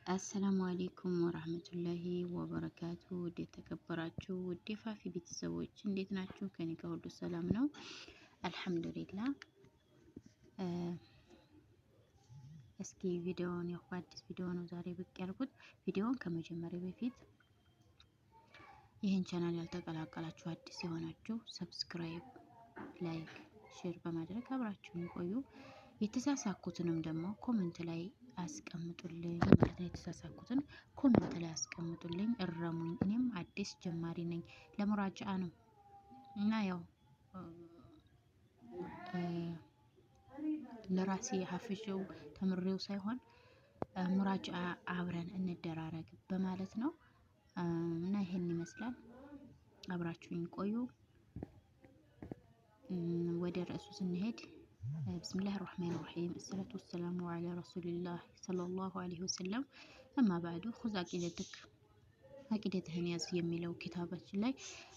السلام عليكم ورحمة الله وبركاته። ውድ የተከበራችሁ ውድ የፋፊ ቤተሰቦች እንዴት ናችሁ? ከኔ ጋር ሁሉ ሰላም ነው الحمد لله። እስኪ ቪዲዮውን ያው በአዲስ ቪዲዮ ነው ዛሬ ብቅ ያልኩት። ቪዲዮውን ከመጀመሪያ በፊት ይህን ቻናል ያልተቀላቀላችሁ አዲስ የሆናችሁ subscribe፣ like፣ share በማድረግ አብራችሁን ቆዩ። የተሳሳኩትንም ደግሞ comment ላይ አስቀምጡልኝ ማለት ነው። የተሳሳኩትን comment ላይ አስቀምጡልኝ፣ እረሙኝ። እኔም አዲስ ጀማሪ ነኝ፣ ለ مراجعة ነው እና ያው ለራሴ ሀፍዤው ተምሬው ሳይሆን مراجعة አብረን እንደራረግ በማለት ነው እና ይሄን ይመስላል። አብራችሁኝ ቆዩ። ወደ ርዕሱ ስንሄድ بسم الله الرحمن الرحيم الصلاة والسلام على رسول الله صلى الله عليه وسلم أما بعد خذ عقيدتك አቂደትህን ያዝ የሚለው ኪታባችን ላይ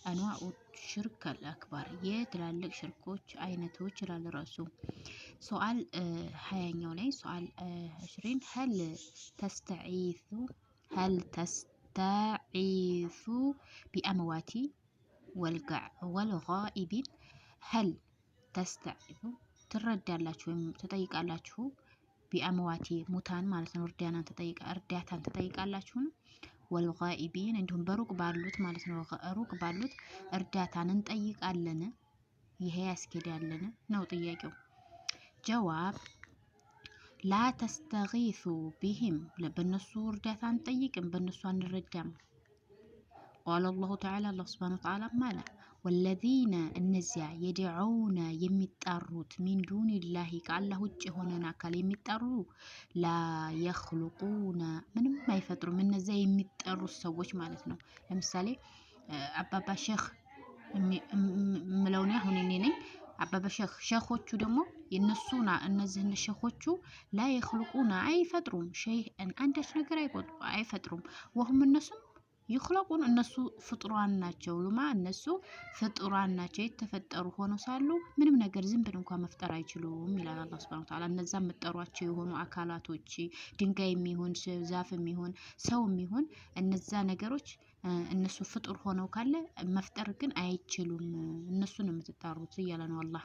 أنواع الشرك الأكبر የትላልቅ ሽርኮች አይነቶች ይላል ርዕሱ። سؤال 20ኛው ላይ سؤال 20 هل تستعيث بأموات والغائبين هل تستعيث ትረዳላችሁ ወይም ትጠይቃላችሁ بأموات ሙታን ማለት ነው። እርዳታን ትጠይቃላችሁን? والغائبين እንዲሁም በሩቅ ባሉት ማለት ነው። ሩቅ ባሉት እርዳታን እንጠይቃለን። ይሄ ያስኬዳልን ነው ጥያቄው። جواب لا تستغيث بهم በእነሱ እርዳታ አንጠይቅም፣ በእነሱ አንረዳም። قال الله تعالى አላህ سبحانه وتعالى ማለ والذين እነዚያ يدعون የሚጣሩት من دون الله ከአላህ ውጭ የሆነን አካል የሚጣሩ لا يخلقون ምንም አይፈጥሩም። እነዚያ የሚጠሩት ሰዎች ማለት ነው። ለምሳሌ አባባ ሼህ የምለው አሁን እኔ ነኝ። አባባ ሼህ ሼኾቹ ደግሞ የነሱና እነዚህን ሼኾቹ لا يخلقون አይፈጥሩም፣ شيئا አንዳች ነገር አይፈጥሩም። وهم እነሱም يخلقون እነሱ ፍጡራን ናቸው። ሉማ እነሱ ፍጡራን ናቸው የተፈጠሩ ሆነው ሳሉ ምንም ነገር ዝንብን እንኳን መፍጠር አይችሉም ይላል አላህ سبحانه وتعالى። እነዛ የምጠሯቸው የሆኑ አካላቶች ድንጋይ የሚሆን ዛፍ የሚሆን ሰው የሚሆን እነዛ ነገሮች እነሱ ፍጡር ሆነው ካለ መፍጠር ግን አይችሉም። እነሱን የምትጠሩት እያለ ነው አላህ።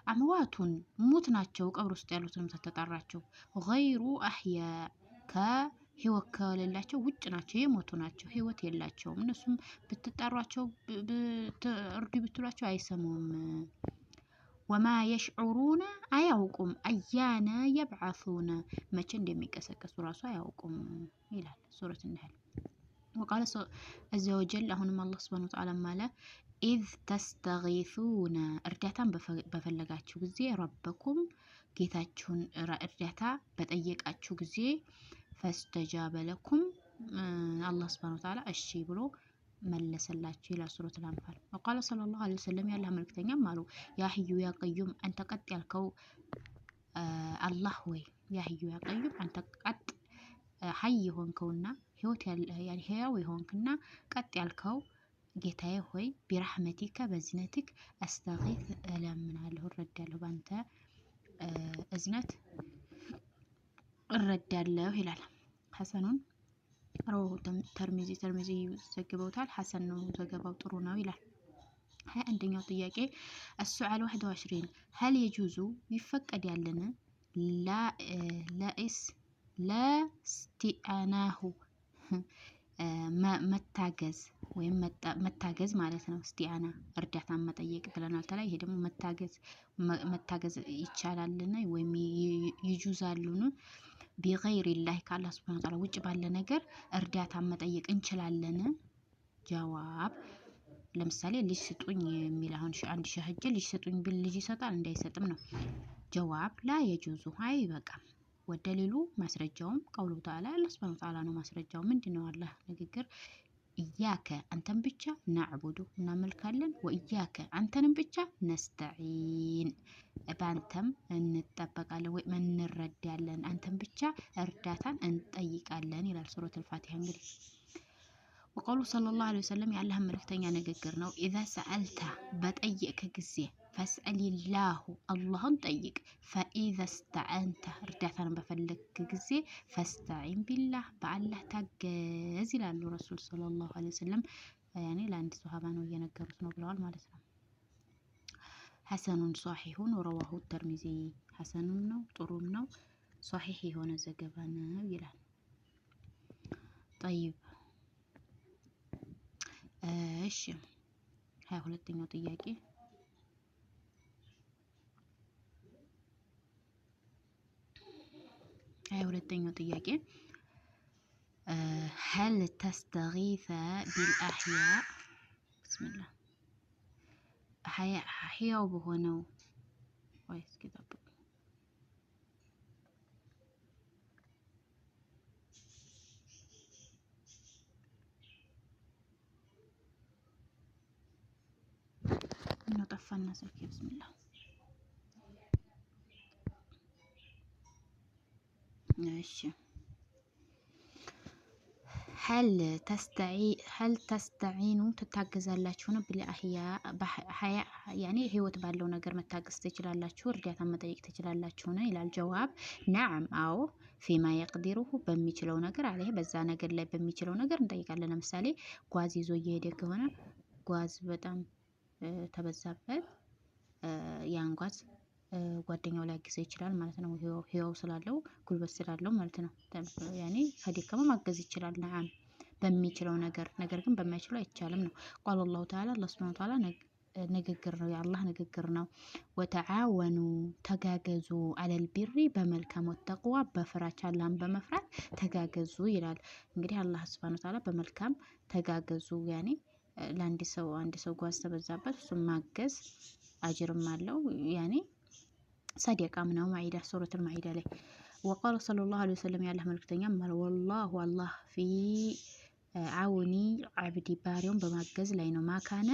أموات ሙት ናቸው፣ ቀብር ውስጥ ያሉትንም ተጠራቸው። غير أحياء ከህይወት ከሌላቸው ውጭ ናቸው፣ የሞቱ ናቸው፣ ህይወት የላቸውም። እነሱም ብትጠሯቸው እርዱ ብትሏቸው አይሰሙም። وما يشعرون አያውቁም፣ أيان يبعثون መቼ እንደሚቀሰቀሱ ራሱ አያውቁም ይላል سورة النحل። وقال عز وجل አሁንም አላህ سبحانه وتعالى ማለ إذ تستغيثون እርዳታን በፈለጋችሁ ጊዜ ربكم ጌታችሁን እርዳታ በጠየቃችሁ ጊዜ فاستجاب لكم አላህ سبحانه وتعالى እሺ ብሎ መለሰላችሁ ይላል سورة الأنفال። وقال صلى الله عليه وسلم የአላህ መልክተኛም አሉ يا حي يا قيوم አንተ ቀጥ ያልከው አላህ ወይ يا حي يا قيوم አንተ ቀጥ حي የሆንከውና ህይወት ህያው የሆንክና ቀጥ ያልከው ጌታዬ ሆይ برحمتك በእዝነትክ أستغيث እለምናለሁ እረዳለሁ በአንተ እዝነት እረዳለሁ ይላል። حسن رواه الترمذي ተርሚዚ ዘግበውታል። حسن ነው ዘገባው ጥሩ ነው ይላል። 21ኛው ጥያቄ السؤال 21 هل يجوز ይፈቀድ ያለን ላኢስ لاستئناه መታገዝ ወይም መታገዝ ማለት ነው። استعانة እርዳታን መጠየቅ ብለናል ተላይ። ይሄ ደግሞ መታገዝ መታገዝ ይቻላልን ወይም ይጁዛሉን? بغير الله ከአላህ سبحانه وتعالى ውጭ ባለ ነገር እርዳታን መጠየቅ እንችላለን? جواب ለምሳሌ ልጅ ስጡኝ የሚል አሁን አንድ ሼህ ሂጄ ልጅ ስጡኝ ብል ልጅ ይሰጣል? እንዳይሰጥም ነው። جواب لا يجوز አይበቃም። ودليل ማስረጃውም قوله تعالى አላህ سبحانه وتعالى ነው። ማስረጃው ምንድን ነው? አላህ ንግግር إياك አንተን ብቻ نعبد እናመልካለን፣ وإياك አንተንም ብቻ نستعين በአንተም እንጠበቃለን ወይም እንረዳለን፣ አንተን ብቻ እርዳታን እንጠይቃለን ይላል سورة الفاتحة። እንግዲህ وقوله صلى الله عليه وسلم የአላህ መልእክተኛ ንግግር ነው። إذا سألت በጠየቅክ ጊዜ فاسأل الله አላህን ጠይቅ። فإذا استعنت እርዳታን በፈለግክ ጊዜ فاستعن بالله በአላህ ታገዝ ይላሉ ረሱል صلى الله عليه وسلم። ያኔ ለአንድ ሶሃባ ነው እየነገሩት ነው ብለዋል ማለት ነው። حسن صحيح رواه الترمذي ሐሰኑም ነው ጥሩም ነው ሶሒሕ የሆነ ዘገባ ነው ይላል። طيب እሺ 22ኛው ጥያቄ 22ኛው ጥያቄ هل تستغيث بالأحياء بسم الله ሕያው በሆነው ወይ እስኪ ጠብቁ። ምነው ጠፋና ስልኬ። بسم الله እሺ هل تستعين ትታገዛላችሁን? بالأحياء ያኔ ህይወት ባለው ነገር መታገዝ ትችላላችሁ፣ እርዳታ መጠየቅ ትችላላችሁን? ይላል። جواب نعم፣ አዎ فيما يقدره በሚችለው ነገር አለ በዛ ነገር ላይ በሚችለው ነገር እንጠይቃለን። ለምሳሌ ጓዝ ይዞ እየሄደ ከሆነ ጓዝ በጣም ተበዛበት፣ ያን ጓዝ ጓደኛው ሊያግዘው ይችላል ማለት ነው። ህያው ስላለው ጉልበት ስላለው ማለት ነው። ያኔ ከደከመ ማገዝ ይችላል። نعم በሚችለው ነገር ነገር ግን በማይችለው አይቻልም ነው። قال الله تعالى አላህ سبحانه وتعالى ንግግር ነው፣ የአላህ ንግግር ነው። وتعاونوا ተጋገዙ፣ على البر በመልካም والتقوى በፍራቻ አላህን በመፍራት ተጋገዙ ይላል። እንግዲህ አላህ سبحانه وتعالى በመልካም ተጋገዙ ያኔ ለአንድ ሰው አንድ ሰው ጓዝ ተበዛበት እሱም ማገዝ አጅርም አለው ያኔ ሰደቃም ነው። ማዒዳ ሱረቱል ማዒዳ ላይ وقال صلى الله عليه وسلم የአላህ መልክተኛ والله አላህ في عون عبده ባሪያውን በማገዝ ላይ ነው። ما كان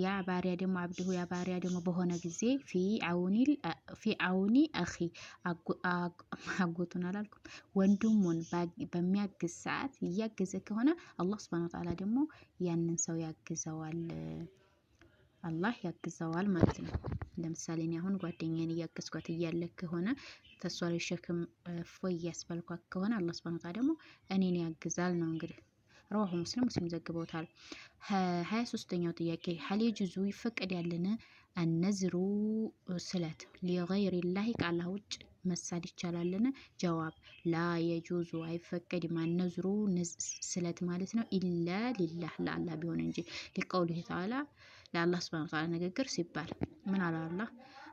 ያ ባሪያ ደግሞ عبده ያ ባሪያ ደግሞ በሆነ ጊዜ في عون أخيه አጎቱን አላልኩም ወንድሙን በሚያግዝ ሰዓት እያገዘ ከሆነ አላህ سبحانه وتعالى ደግሞ ያንን ሰው ያግዘዋል። አላህ ያግዘዋል ማለት ነው። ለምሳሌ እኔ አሁን ጓደኛዬን እያገዝኳት እያለ ከሆነ ተሷ ላይ ሸክም እፎይ እያስባልኳት ከሆነ አላህ سبحانه وتعالى ደግሞ እኔን ያግዛል ነው እንግዲህ። رواه مسلم ሙስሊም ዘግበውታል። 23ኛው ጥያቄ هل يجوز ይፈቀዳልን النذر ስለት لغير الله ከአላህ ውጭ መሳል ይቻላልን? جواب لا يجوز አይፈቀድም። النذر ስለት ማለት ነው። إلا لله ለአላህ ቢሆን እንጂ لقوله تعالى ለአላህ سبحانه وتعالى ንግግር ሲባል ምን አለ አላህ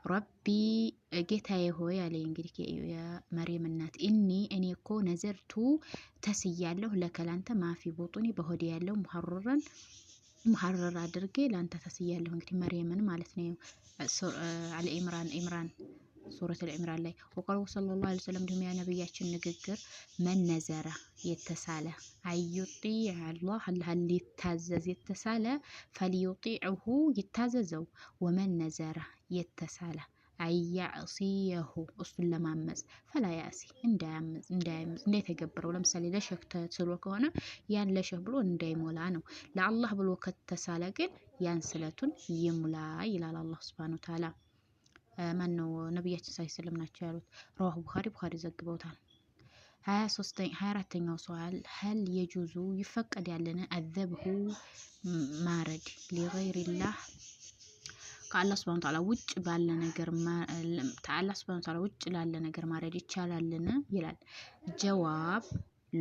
رب ጌታዬ ሆይ አለ። እንግዲህ የመርየም እናት إني እኔ እኮ نذرت ተስያለሁ لك ላንተ ما في بطني በሆዴ ያለው محررا محرر አድርጌ ለአንተ ተስያለሁ። እንግዲህ መርየምን ማለት ነው። አለ ኢምራን ኢምራን ሱረት አልኢምራን ላይ وقوله صلى الله عليه وسلم እንዲሁም የነብያችን ንግግር من نذر የተሳለ أن يطيع الله አላህን ሊታዘዝ የተሳለ فليطعه ይታዘዘው። ومن نذر የተሳለ أن يعصيه እሱን ለማመፅ فلا يعصه እንዳያምፅ እንዳይተገብረው። ለምሳሌ ለሸህ ተስሎ ከሆነ ያን ለሸህ ብሎ እንዳይሞላ ነው። ለአላህ ብሎ ከተሳለ ግን ያን ስለቱን ይሙላ ይላል አላህ سبحانه وتعالى። ማን ነው ነቢያችን صلى الله عليه وسلم ናቸው ያሉት። رواه البخاري ቡኻሪ ዘግበውታል። 24ኛው سؤال هل يجوز ይፈቀዳልን الذبح ማረድ لغير الله ከአላህ سبحانه وتعالى ውጭ ባለ ነገር ከአላህ سبحانه وتعالى ውጭ ላለ ነገር ማረድ ይቻላልን ይላል። جواب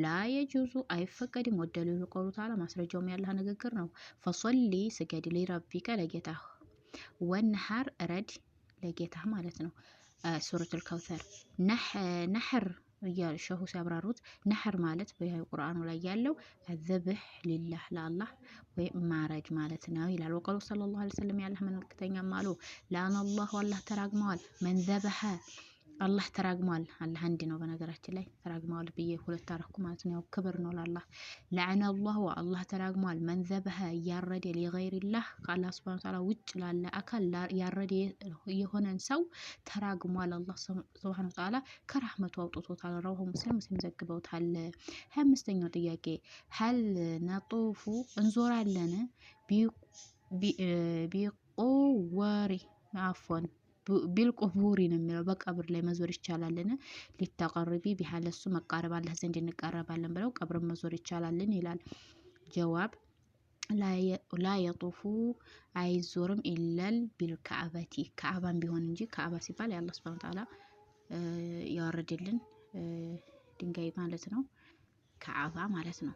لا يجوز አይፈቀድም። والدليل قوله تعالى ማስረጃውም ያላህ ንግግር ነው። فصل ስገድ لربك ለጌታህ وانحر እረድ ለጌታህ ማለት ነው። ሱረቱል ከውተር نحر እያሉ ሸሁ ሲያብራሩት نحر ማለት በቁርአኑ ላይ ያለው ذبح لله ለአላህ ወይም ማረድ ማለት ነው ይላል። وقوله صلى الله عليه وسلم የአላህ መልእክተኛም አሉ لعن الله አላህ ተራግመዋል። من ذبح አላህ ተራግሟል። አላህ አንድ ነው። በነገራችን ላይ ተራግሟል ብዬ ሁለት አረኩ ማለት ነው። ያው ክብር ነው ለአላህ። لعن الله አላህ ተራግሟል። من ذبح ያረደ لغير الله ከአላህ سبحانه وتعالى ውጭ ላለ አካል ያረደ የሆነን ሰው ተራግሟል። አላህ سبحانه وتعالى ከራህመቱ አውጥቶታል። رواه مسلم ሙስሊም ዘግበውታል። 25ኛው ጥያቄ هل نطوف እንዞራለን ቢቁወሪ عفوا بالقبور ነው የሚለው። በቀብር ላይ መዞር ይቻላልን? للتقرب بها ለሱ መቃረብ አላህ ዘንድ እንቃረባለን ብለው ቀብርን መዞር ይቻላልን ይላል። جواب لا يطوف አይዞርም إلا بالكعبة ከዓባን ቢሆን እንጂ ከዓባ ሲባል የአላህ سبحانه وتعالى ያወረደልን ድንጋይ ማለት ነው። ከዓባ ማለት ነው።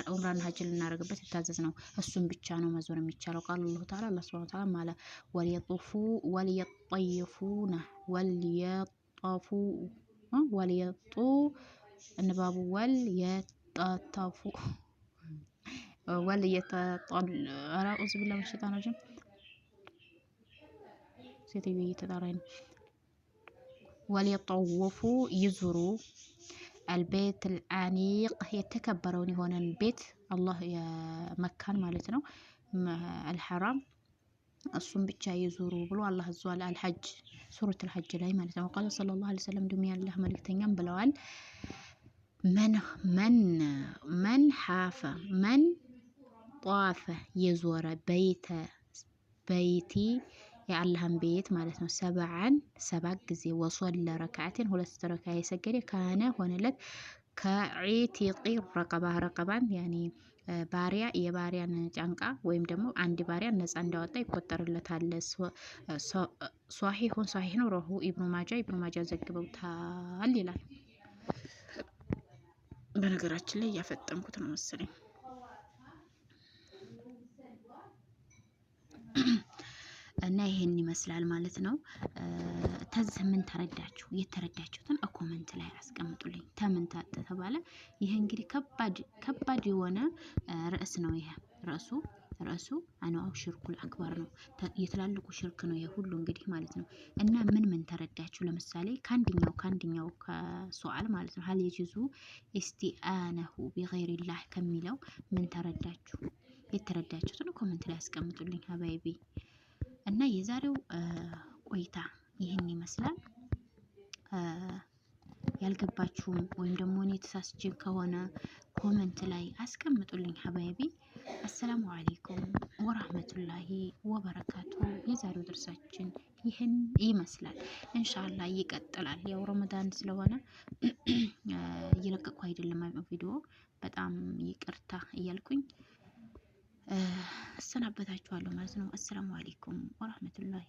ዑምራን ሀጅ ልናደርግበት የታዘዝ ነው። እሱን ብቻ ነው መዞር የሚቻለው። قال الله تعالى አላህ سبحانه وتعالى ማለ وليطوفوا وليطيفون وليطፉ وليጡ እንባቡ وليطتፉ وليتطل أعوذ بالله من الشيطان الرجيم። ሴትዮ እየተጣራኝ ነው። وليطوفوا ይዙሩ البيت العتيق የተከበረውን የሆነን ቤት አላህ የመካን ማለት ነው الحرام እሱን ብቻ ይዙሩ ብሎ አላህ አዟል። الحج سورة الحج ላይ ማለት ነው። قال صلى الله عليه وسلم እንዲሁም የአላህ መልእክተኛም ብለዋል من من من حاف من طاف የዞረ بيت بيتي የአላህን ቤት ማለት ነው። سبعا ሰባት ጊዜ وصلى ركعتين ሁለት ረካ የሰገደ كان ሆነለት كعتق رقبة رقبة ን يعني ባሪያ የባሪያን ጫንቃ ወይም ደግሞ አንድ ባሪያን ነፃ እንዳወጣ ይቆጠርለታል። صحيح صحيح ነው። رواه ابن ماجه ኢብኑ ማጃ ዘግበውታል ይላል። በነገራችን ላይ እያፈጠንኩት ነው መሰለኝ። እና ይሄን ይመስላል ማለት ነው። ተዚህ ምን ተረዳችሁ? የተረዳችሁትን comment ላይ አስቀምጡልኝ። ተምን ተባለ። ይሄ እንግዲህ ከባድ ከባድ የሆነ ርዕስ ነው። ይሄ ርዕሱ أنواع الشرك الأكبر ነው። የትላልቁ ሽርክ ነው ይሄ ሁሉ እንግዲህ ማለት ነው። እና ምን ምን ተረዳችሁ? ለምሳሌ ከአንደኛው ከ سؤال ማለት ነው هل يجوز الاستعانة بغير الله ከሚለው ምን ተረዳችሁ? የተረዳችሁትን comment ላይ አስቀምጡልኝ حبايبي። እና የዛሬው ቆይታ ይህን ይመስላል። ያልገባችሁም ወይም ደግሞ እኔ ተሳስቼ ከሆነ comment ላይ አስቀምጡልኝ حبايبي። السلام عليكم ورحمة الله وبركاته። የዛሬው ድርሳችን ይህን ይመስላል። إن شاء الله ይቀጥላል። ያው ረመዳን ስለሆነ እየለቀቅኩ አይደለም ቪዲዮ፣ በጣም ይቅርታ እያልኩኝ እሰናበታችኋለሁ ማለት ነው። السلام عليكم ورحمة الله።